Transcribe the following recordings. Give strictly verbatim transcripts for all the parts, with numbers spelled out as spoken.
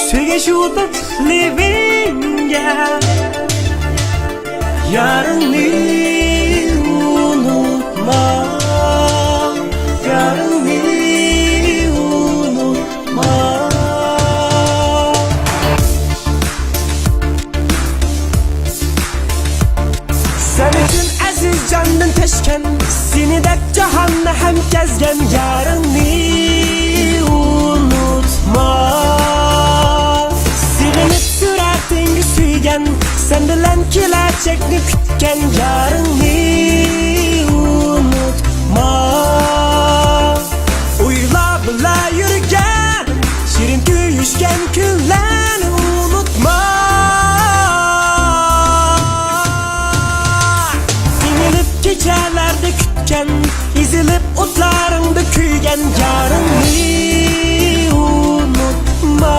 سۆيگەن شۇ تاتلىۋىڭگە يارىڭنى ئۇنتۇما، يارىڭنى ئۇنتۇما. سەن ئۈچۈن ئەزىز جاندىن كەچكەن، سېنى دەپ جاھاننى ھەم كەزگەن يارىڭنى ئۇنتۇما. سېغىنىپ سۈرەتىڭگە سۆيگەن، سەن بىلەن كېلەچەكنى كۈتكەن يارىڭنى ئۇنتۇما. ئويلار بىلەن يۈرگەن، شېرىن كۆيۈشكەن كۈنلەرنى ئۇنتۇما. ئېڭىلىپ كېچەلەردە كۈتكەن، ئېزىلىپ ئوتلارىڭدا كۆيگەن يارىڭنى ئۇنتۇما.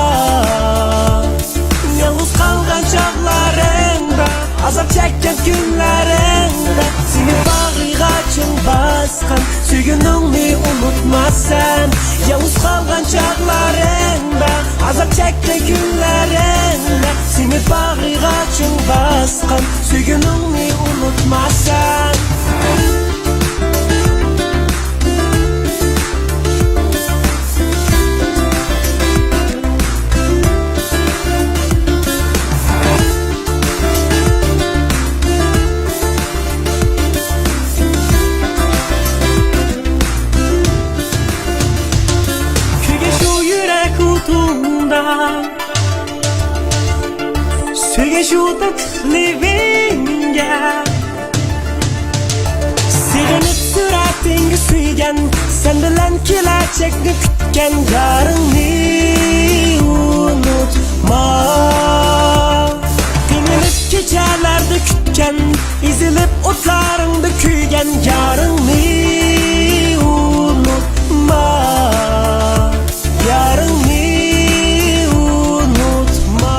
يالغۇز قالغان چاغلىرىڭدا، ئازاب چەككەن كۈنلىرىڭدە، سېنى باغرىغا چىڭ باسقان سۆيگىنىڭنى ئۇنتۇما سەن. يالغۇز قالغان چاغلىرىڭدا، ئازاب چەككەن كۈنلىرىڭدە، سېنى باغرىغا چىڭ باسقان سۆيگىنىڭنى ئۇنتۇما سەن. كۆيگەن شۇ يۈرەك ئوتۇڭدا، سۆيگەن شۇ تاتلىۋىڭگە. سېغىنىپ سۈرەتىڭگە سۆيگەن، سەن بىلەن كېلەچەكنى كۈتكەن يارىڭنى ئۇنتۇما. قىينىلىپ كېچەلەردە كۈتكەن، ئېزىلىپ ئوتلارىڭدا كۆيگەن يارىڭنى ئۇنتۇما. يارىڭنى ئۇنتۇما.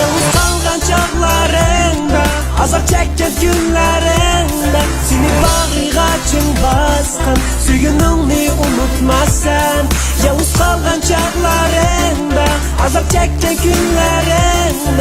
يالغۇز قالغان چاغلىرىڭدا، ئازاب چەككەن كۈنلىرىڭدە، سېنى باغرىغا چىڭ باسقان سۆيگىنىڭنى ئۇنتۇما سەن. يالغۇز قالغان چاغلىرىڭدا، ئازاب چەككەن كۈنلىرىڭدە،